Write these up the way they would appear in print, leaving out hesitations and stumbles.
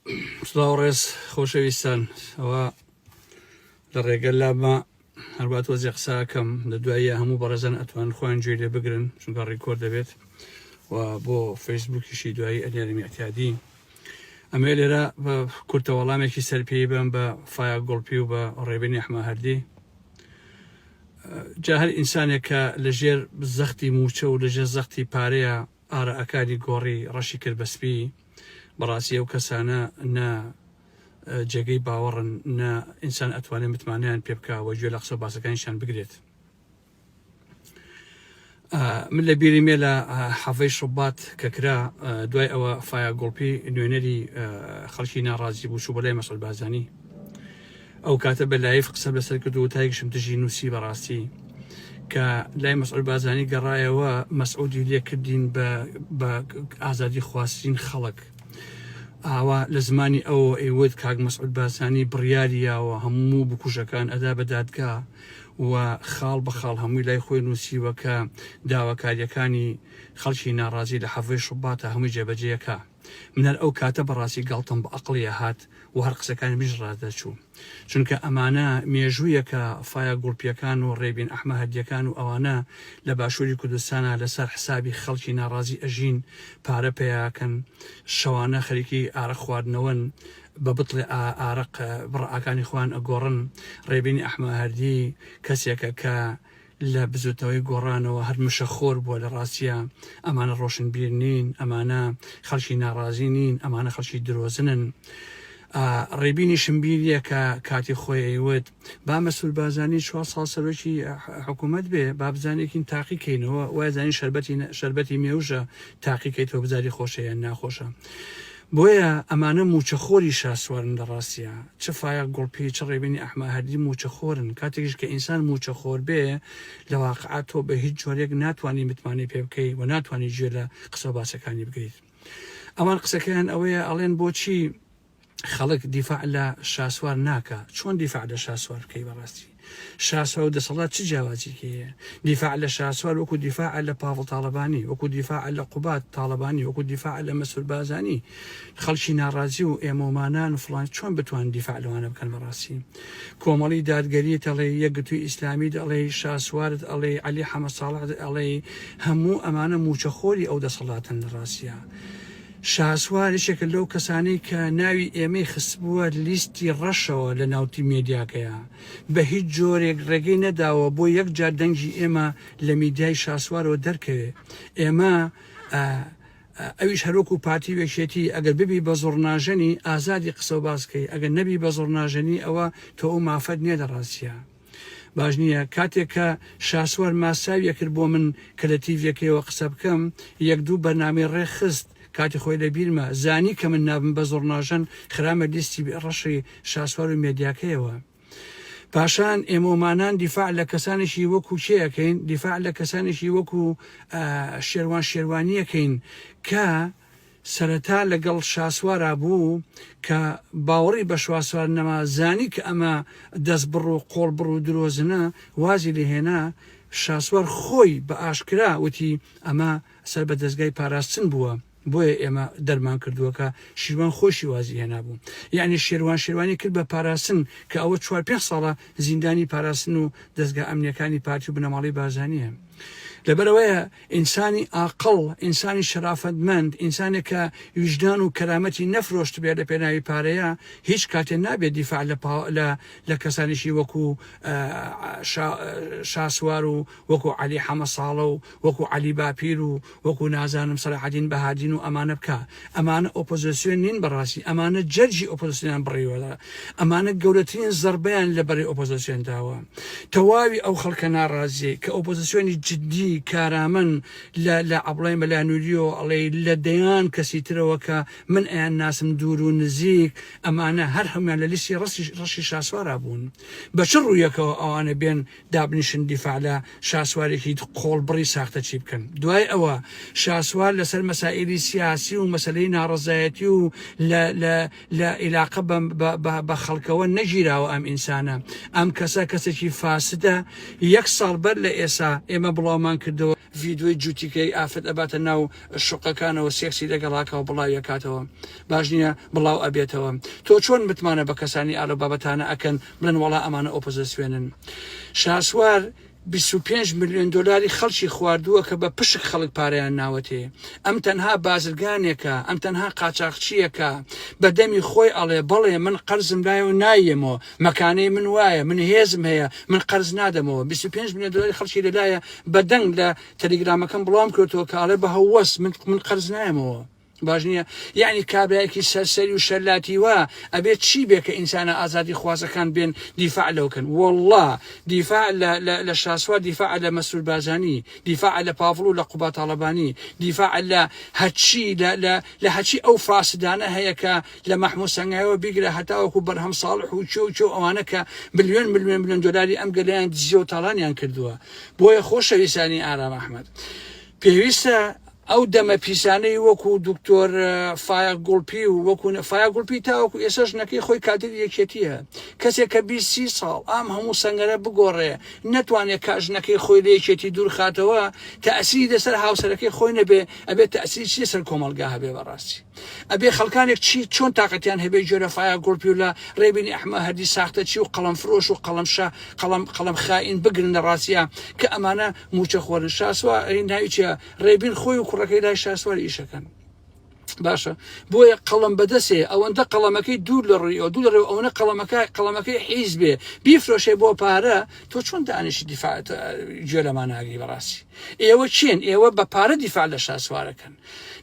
سڵاو ڕێز خۆشەویستان ئەوە لە ڕێگە لامە هەروە تۆزێ قساکەم لە دواییە هەموو بەڕێزان ئەتوان خۆیان گوێ لێ بگرن چونکە record دەبێت و بۆ فەیسبوکیشی دوایی ئەنێرم اعتیادی ئەمێ لێرە بە کورتە وەڵامێکی سەرپێی بم بە فایا گوڵپی و بە ڕێبینی ئەحمە هەردی جا هەر ئینسانێک کە لەژێر زەختی موچە و لەژێر زەختی پارەیە ئارەئەکانی گۆڕی ڕەشی کرد بە سپی، بەڕاستی ئەو کەسانە نە جێگەی باوەڕن نە ئینسان ئەتوانێت متمانەیان پێ بکا و گوێ لە قسە و باسەکانیشیان بگرێت. من لە بیرمێ لە حەڤەی شوبات کە کرا دوای ئەوە فایا گوڵپی نوێنەری خەڵکی ناڕازی بوو چوو بۆ لای مەسعود بارزانی ئەو کاتە بە live قسەم لەسەر کرد و وتارێکیشم دژی نووسی بەڕاستی کە لای مەسعود بارزانی گەڕایەوە مەسعودی لێ کردین بە بە ئازادی خواستین خەڵک ئاوا لە زمانی ئەوەوە ئەیوت کاک مەسعود بارزانی بڕیاری یاوە هەموو بکوژەکان ئەدا بە دادگا و خاڵ بە خاڵ هەمووی لای خۆی نووسیوە کە داواکاریەکانی خەڵکی ناڕازی لە حەڤەی شوباتە هەمووی جێبەجێیەکە من هەر ئەو کاتە بەڕاستی گاڵتەم بە ئەقڵی ئەهات و هەر قسەکانی منیش ڕاست دەرچوو چونکە ئەمانە مێژوویەکە فایە گوڵپیەکان و ڕێبین ئەحمە هەردیەکان و ئەوانە لە باشووری کوردستانا لەسەر حسابی خەڵکی ناڕازی ئەژین پارە پەیاکەن شەوانە خەریکی ئارەق خواردنەوەن بە بتڵێ ئارەق بڕئاکانی خۆیان ئەگۆڕن ڕێبینی ئەحمە هەردی کەسێکە کە لە بزوتنەوەی گۆڕانەوە هەر مشەخۆر بووە لە ڕاستیا ئەمانە ڕۆشنبیر نین ئەمانە خەڵکی ناڕازی نین ئەمانە خەڵکی درۆزنن ڕێبینیشم بیریە کە کاتی خۆی ئەیوت با مەسرور بارزانی چوار ساڵ سەرۆکی حکوومەت بێ با بزانێکین تاقی کەینەوە وای زانی شەربەتی شەربەتی مێوژە تاقی کەیتەوە بزاری خۆشە یان ناخۆشە بۆیە ئەمانە مووچەخۆری شاسوارن لە ڕاستیا چ فایەق گوڵپی چ ڕێبینی ئەحمە هەردی مووچەخۆرن کاتێکیش کە ئینسان مووچەخۆر بێ لە واقعا تۆ بە هیچ جۆرێک ناتوانی متمانەی پێ بکەی و ناتوانی گوێ لە قسە و باسەکانی بگریت ئەوان قسەکەیان ئەوەیە ئەڵێن بۆچی خەڵک دیفاع لە شاسوار ناکا چۆن دیفاع لە شاسوار بکەی بەڕاستی شاسوار و دەسەڵات چ جیاوازیکی هەیە؟ دیفاع لە شاسوار وەکو دیفاعە لە پاڤڵ تاڵەبانی، وەکو دیفاعە لە قوباد تاڵەبانی، وەکو دیفاعە لە مەسرور بارزانی. خەڵکی ناڕازی و ئێمەومانان و فڵان چۆن بتوانن دیفاع لەوانە بکەن بەڕاستی؟ کۆمەڵی دادگەریت ئەڵێی، یەکگرتووی ئیسلامیت ئەڵێی، شاسوارت ئەڵێی، عەلی حەمە ساڵحت ئەڵێی، هەموو ئەمانە مووچەخۆری ئەو دەسەڵاتەن لە ڕاستیا. شاسوار یەکێکە لەو کەسانەی کە ناوی ئێمەی خستبووە لیستی ڕەشەوە لە ناو میدیاکەیا، بە هیچ جۆرێک ڕێگەی نەداوە بۆ یەک جار دەنگی ئێمە لە میدیای شاسوارەوە دەرکەوێ. ئێمە ئەویش هەروەکو پارتی و یەکێتی ئەگەر ببی بە زوڕناژەنی ئازادی قسە و باس کەی، ئەگەر نەبی بە زوڕناژەنی ئەوە تۆ ئەو مافەت نییە لە ڕاستیا. باش نییە کاتێک کە شاسوار ماساوی ئەکرد بۆ من کە لە تیڤیەکەیەوە قسە بکەم یەک دوو بەرنامەی ڕێک خست کاتی خۆی لە بیرمە زانی کە من نابم بە زوڕناژەن خرامە لیستی ڕەشی شاسوار و مێدیاکەیەوە پاشان ئێمەومانان دیفاع لە کەسانێکی وەکو کێ ئەکەین دیفاع لە کەسانێکی وەکو شێروان شێروانیەکەین کە سەرەتا لەگەڵ شاسوارا بوو کە باوەڕی بە شواسوار نەما زانی کە ئەمە دەستبڕ و قۆڵبڕ و درۆزنە وازی لێ هێنا، شاسوار خۆی بە ئاشکرا وتی ئەمە سەر بە دەزگای پاراستن بووە بۆیە ئێمە دەرمان کردووە کە شیروان خۆیشی وازی هێنابوو یەعنی شێروان شێروانی کرد بە پاراستن کە ئەوە چوار پێنج ساڵە زیندانی پاراستن و دەزگا ئەمنیەکانی پارتی و بنەماڵەی بارزانیە لەبەرئەوەیە ئینسانی ئاقڵ، ئینسانی شەرافەتمەند، ئینسانێک کە ویژدان و کەرامەتی نەفرۆشتبێ لە پێناوی پارەیا، هیچ کاتێ نابێ دیفاع لە پا لە لە کەسانێکی وەکوو شا شاسوار و وەکوو عەلی حەمە ساڵە و وەکوو عەلی باپیر و وەکوو نازانم سەلاحەدین بەهادین و ئەمانە بکا. ئەمانە ئۆپۆزۆسیۆن نین بەڕاستی، ئەمانە جەرگی ئۆپۆزۆسیۆنیان بڕیوە. ئەمانە گەورەترین زەربەیان لە بەرەی ئۆپۆزۆسیۆن داوە. تەواوی ئەو خەڵکە ناڕازیەی کە ئۆپۆزسیۆنی جدی کارامەن لە لە عەبڵای مەلا نوریەوە ئەڵێی لە دەیان کەسی ترەوە کە من ئەیان ناسم دوور و نزیک ئەمانە هەر هەموویان لە لیستی ڕەسی ڕەشی شاسوارا بوون بە چ ڕوویەکەوە ئەوانە بێن دابنیشن دیفاع لە شاسوارێکی قۆڵبڕی ساختەچی بکەن دوای ئەوە شاسوار لەسەر مەسائیلی سیاسی و مەسەلەی ناڕەزایەتی و لە لە لە ئیلاقە بە بە بە خەڵکەوە نەگیراوە ئەم ئینسانە ئەم کەسە کەسێکی فاسدە یەک ساڵ بەر لە ئێسا ئێمە بڵاومان کردەوە. ڤیدیۆی جوتیکەی ئافرەت ئەباتە ناو شوقەکانەوە سێکسی لەگەڵاکەوە بڵاوی ئەکاتەوە باش نییە بڵاو ئەبێتەوە تۆ چۆن متمانە بە کەسانی ئالو بابەتانە ئەکەن بڵێن وەڵا ئەمانە ئۆپۆزسیۆنن شاسوار 25 ملیۆن دۆلاری خەڵکی خواردووە کە بە پشک خەڵک پارەیان ناوەتێ ئەم تەنها بازرگانێکە ئەم تەنها قاچاخچییەکە بە دەمی خۆی ئەڵێ بەڵێ من قەرزم لایە و نایەمەوە مەکانەی من وایە من هێزم هەیە من قەرز نادەمەوە 25 ملیۆن دۆلاری خەڵکی لەلایە بە دەنگ لە تەلیگرامەکەم بڵاوم کردەوە کە ئەڵێ بە هەوەس من من قەرز نایەمەوە باش نییە یعنی کابرایەکی سەرسەری و شەلاتی وا ئەبێت چی بێ کە ئینسانە ئازادی خوازەکان بێن دیفاع لەوکەن والله دیفاع لە شاسوار دیفاع لە مەسرور بازانی دیفاع لە پاڤڵ و لە قوبا تاڵەبانی دیفاع لە هەرچی لە هەرچی ئەو فاسدانە هەیە کە لە مەحموود سەنگاویەوە بیگرە هەتاوەکو بەرهەم ساڵح و کێ و کێ و ئەوانە کە ملیۆن ملیۆن ملیۆن دۆلاری ئەم گەلەیان دزیوە و تاڵانیان کردووە بۆیە خۆشەویستانی ئارام ئەحمەد پێویستە ئەو دەمە پیسانەی وەکو دکتۆر فایەق گوڵپی و وەکو فایەق گوڵپی تاوەکو ئێستا ژنەکەی خۆی کادری یەکێتیە کەسێک کە 20 ساڵ ئام هەموو سەنگەرە بگۆڕێ نەتوانێت کە ژنەکەی خۆی لە یەکێتی دوورخاتەوە تەئسیری لەسەر هاوسەرەکەی خۆی نەبێ ئەبێ تەئسیری چی لەسەر کۆمەڵگا هەبێ بەڕاستی ئەبێ خەڵکانێک چی چۆن تاقەتیان هەبێ گوێ لە فایەق گوڵپی و لە ڕێبینی ئەحمە هەردی ساختەچی و قەڵەم فرۆش و قەڵەم شا قەڵەم قەڵەم خائین بگرن لە ڕاستیا کە ئەمانە موچە خۆرن شاسوا ناوی چیە ڕێبین خۆی و کوڕەکەی لای شاسوار ئیشەکەن باشە بۆیە قەڵم بەدەسێ ئەوەندە قەڵەمەکەی دوور لە ڕووی ئەو دوور لە ڕێ ئەوەنە قەڵەمەکە قەڵەمەکەی حیز بێ بیفرۆشێ بۆ پارە تۆ چۆن دانیشی دیفاع گوێ لەمان ناگری بەڕاستی ئێوە چین ئێوە بە پارە دیفاع لە شاسوارەکەن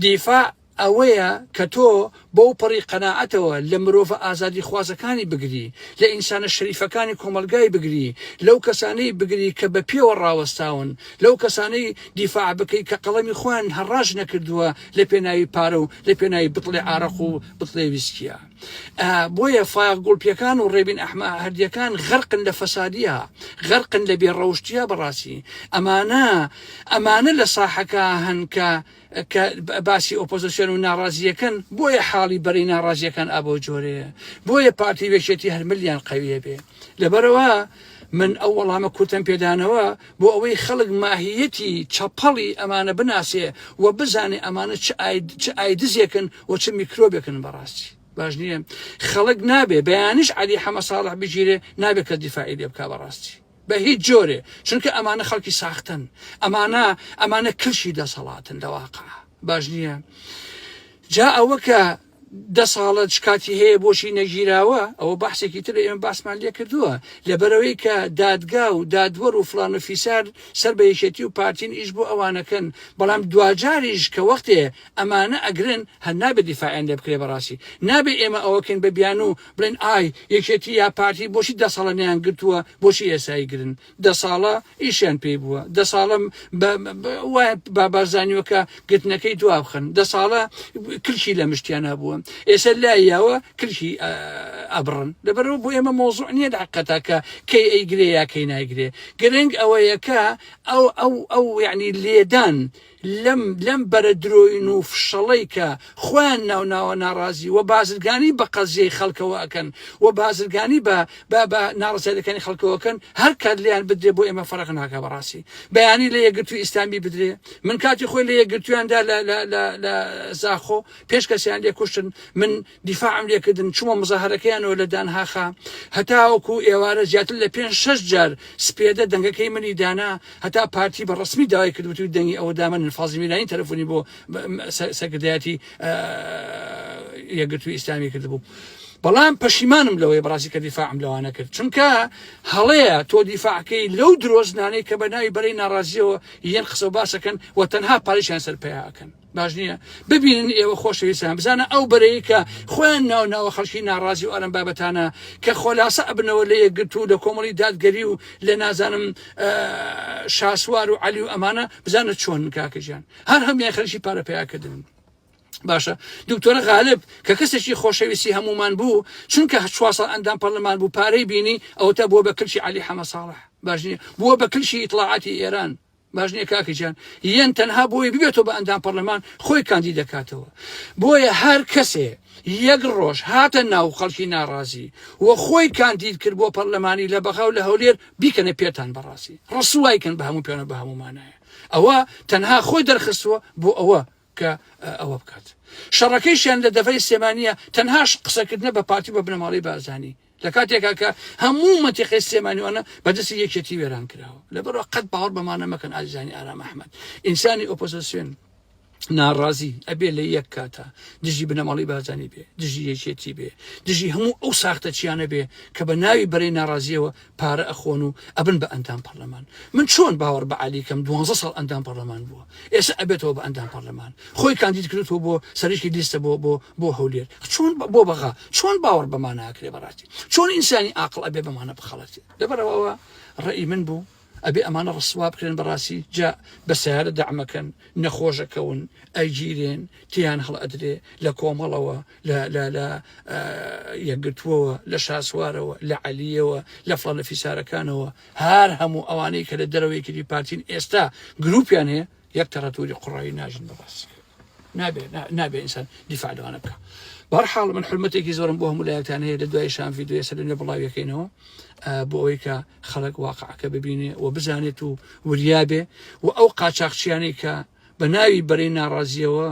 دیفاع ئەوەیە کە تۆ بەو پەڕی قەناعەتەوە لە مرۆڤە ئازادیخوازەکانی بگری، لە ئینسانە شەریفەکانی کۆمەڵگای بگری، لەو کەسانەی بگری کە بە پێوە ڕاوەستاون، لەو کەسانەی دیفاع بکەی کە قەڵەمی خۆیان هەڕاج نەکردووە لە پێناوی پارە و لە پێناوی بتڵێ عارەق و بتڵێ ویسکیە. بۆیە فایەق گوڵپیەکان و ڕێبین ئەحمە هەردیەکان غەرقن لە فەسادیە، غەرقن لە بێ ڕەوشتیە بەڕاستی. ئەمانە ئەمانە لە ساحەکە هەن کە کە باسی ئۆپۆزسیۆن و ناڕازییەکەن بۆیە حاڵی بەرەی ناڕازییەکان ئا بەو جۆرەیە بۆیە پارتی و یەکێتی هەر ملیان قەویە بێ لەبەرەوە من ئەو وەڵامە کورتەم پێدانەوە بۆ ئەوەی خەڵک ماهیەتی چەپەڵی ئەمانە بناسێ و بزانێ ئەمانە چ ئایدزێکن و چ میکرۆبێکن بەڕاستی باش نییە خەڵک نابێ بەیانیش عەلی حەمە ساڵح بگیرێ نابێ کە دیفاعی لێ بکا بەڕاستی بە هیچ جۆرێ چونکە ئەمانە خەڵکی ساختەن ئەمانە ئەمانە کلشی دەسەڵاتن لە واقع باش نییە جا ئەوە کە دە ساڵە کاتی هەیە بۆچی نەگیراوە ئەوە بەحسێکی تر ئێمە باسمان لێ کردووە لەبەرەوەی کە دادگا و دادوەر و فلان و فیسار سەر بە یەکێتی و پارتین ئیش بۆ ئەوانەکەن بەڵام دواجاریش کە وەختێ ئەمانە ئەگرن هەر نابێت دیفاعیان لێ بکرێ بەڕاستی نابێ ئێمە ئەوەکەین بە بیانوو بڵێن ئای یەکێتی یا پارتی بۆچی دە ساڵە نەیان گرتووە بۆچی ئێسای گرن دە ساڵە ئیشیان پێی بووە دە ساڵە وایە با بارزانیوە کە گرتنەکەی دوا بخەن دە ساڵە کلکی لە مشتیان هەبووە ئێستا لایەوە کلکی ئەبڕن لەبەرەوە بۆ ئێمە مۆزوع نییە لە حقەتا کە کەی ئەیگرێ یا کەی نایگرێ گرنگ ئەوەیە کە ئەو ئەو ئەو یعنی لێدان لەم لەم بەرە درۆین و فشەڵەی کە خۆیان ناو ناوە ناڕازی و بازرگانی بە قەزیەی خەڵکەوە ئەکەن و بازرگانی بە بە بە ناڕەزایەتەکانی خەڵکەوە ئەکەن هەر کات لێیان بدرێ بۆ ئێمە فەرق ناکا بەڕاستی بەیانی لە یەکگرتووی ئیسلامی بدرێ من کاتی خۆی لە یەکگرتوویاندا لە لە لە لە زاخۆ پێش کەسیان لێ کوشتن من دیفاعم لێکردن چوومە مزاهەرەکەیانەوە لە دانهاخا هەتاوەکو ئێوارە زیاتر لە پێنج شەش جار سپێدە دەنگەکەی منی دانا هەتا پارتی بە ڕەسمی داوای کرد وتی دەنگی ئەوە دامەنن فازی میرانی تەلەفۆنی بۆ سەرکردایەتی یەکگرتووی ئیسلامی کردبوو بەڵام پەشیمانم لەوەی بەڕاستی کە دیفاعم لەوانە کرد چونکە هەڵەیە تۆ دیفاعکەی لەو درۆزنانەی کە بە ناوی بەرەی ناڕازیەوە یەن قسە و باسەکەن و تەنها پارەیان سەر پەیاکەن باش نییە ببینن ئێوە خۆشەویستان بزانە ئەو بەرەی کە خۆیان ناو ناوە خەڵکی ناڕازی و ئەرم بابەتانە کە خۆلاسە ئەبنەوە لە یەکگرتوو لە کۆمەڵی دادگەری و لە نازانم شاسوار و عەلی و ئەمانە بزانە چۆن کاکە گیان هەر هەمیان خەریکی پارە پەیاکردن باشە دکتۆرە غالب کە کەسێکی خۆشەویستی هەمومان بوو چونکە چوار ساڵ ئەندام پەرلەمان بوو پارەی بینی ئەوتا بووە بە کلکی عەلی حەمە ساڵح باش نییە بووە بە کلکی ئیتڵاعاتی ئێران باش نییە کاکە گیان یەن تەنها بۆی ببێتەوە بە ئەندام پەرلەمان خۆی کاندید دەکاتەوە بۆیە هەر کەسێ یەک ڕۆژ هاتە ناو خەڵکی ناڕازی و خۆی کاندید کرد بۆ پەرلەمانی لە بەغا و لە هەولێر بیکەنە پێتان بەڕاستی ڕسوای کەن بە هەموو پێنە بە هەموو مانایە. ئەوە تەنها خۆی دەرخستووە بۆ ئەوە کە ئەوە بکات. شەڕەکەیشیان لە دەڤەری سلێمانییە تەنهاش قسەکردنە بە پارتی و بە بنەماڵەی بارزانی لە کاتێکا کە هەموو مەنتیقەی سلێمانی وانە بە دەستی یەکێتی وێران کراوە. لەبەرئەوە قەت باوەڕ بەمانە مەکەن ئازیزانی ئارام ئەحمەد. ئینسانی ئۆپۆزسیۆن ناڕازی ئەبێ لە یەک کاتا دژی بنەماڵەی بارزانی بێ، دژی یەکێتی بێ، دژی هەموو ئەو ساختەچیانە بێ کە بە ناوی بەرەی ناڕازیەوە پارە ئەخۆن و ئەبن بە ئەندام پەڕلەمان من چۆن باوەڕ بە عەلی کەم دوانزە ساڵ ئەندام پەڕلەمان بووە ئێستا ئەبێتەوە بە ئەندام پەڕلەمان خۆی کاندید کردووە بۆ سەرکی لیستە بۆ بۆ بۆ هەولێر چۆن بۆ بەغا چۆن باوەڕ بەمانە ئەکرێ بەڕاستی چۆن ئینسانی ئاقڵ ئەبێ بەمانە بخەڵەتێ لەبەرئەوە ئەوە ڕەئی من بوو ئەبێ ئەمانە ڕسوا بکرێن بەڕاستی جا بە سەیارە دەعمەکەن نەخۆشەکەون ئەگیرێن تێیان هەڵئەدرێ لە کۆمەڵەوە لە لە لە یەکگرتووەوە لە شاسوارەوە لە عەلیەوە لە فڵان لە فیسارەکانەوە هەر هەموو ئەوانەی کە لە دەرەوەی یەکێتی پارتین ئێستا گروپیان هەیە یەک تەڕەتوری قوڕاوی ناژین بەڕاستی نابێ نابێ ئینسان دیفاع لەوانە بکە بەرحاڵ من حرمەتێکی زۆرم بۆ هەموو لایەکتان هەیە لە دوای شان ڤیدیۆ سەر لە بڵاویەکەینەوە بۆ ئەوەی کە خەڵک واقعەکە ببینێ و بزانێت و وریابێ و ئەو قاچاقچیانەی کە بە ناوی بەرەی ناڕازیەوە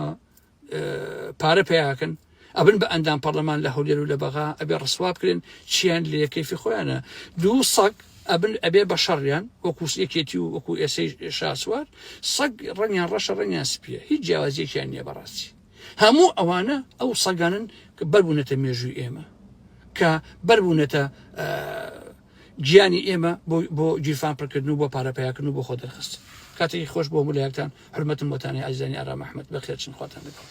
پارە پیاکەن ئەبن بە ئەندام پەرلەمان لە هەولێر و لە بەغا ئەبێ ڕسوا بکرێن چیان لێ کەیفی خۆیانە دوو سەگ ئەبن ئەبێ بە شەڕیان وەکو یەکێتی و وەکو ئێسەی شاسوار سەگ ڕەنگیان ڕەشە ڕەنگیان سپیە هیچ جیاوازیەکیان نییە بەڕاستی هەموو ئەوانە ئەو سەگانن کە بەربوونەتە مێژووی ئێمە کە بەربوونەتە گیانی ئێمە بۆ گیرفان پڕکردن و بۆ پارە پیاکردن و بۆ خۆ دەرخستن کاتێکی خۆش بۆ هەموو لایەکتان حرمەتم بۆتانی ئازیزانی ئارام ئەحمەد بەخێرچن خواتان لەگەڵ.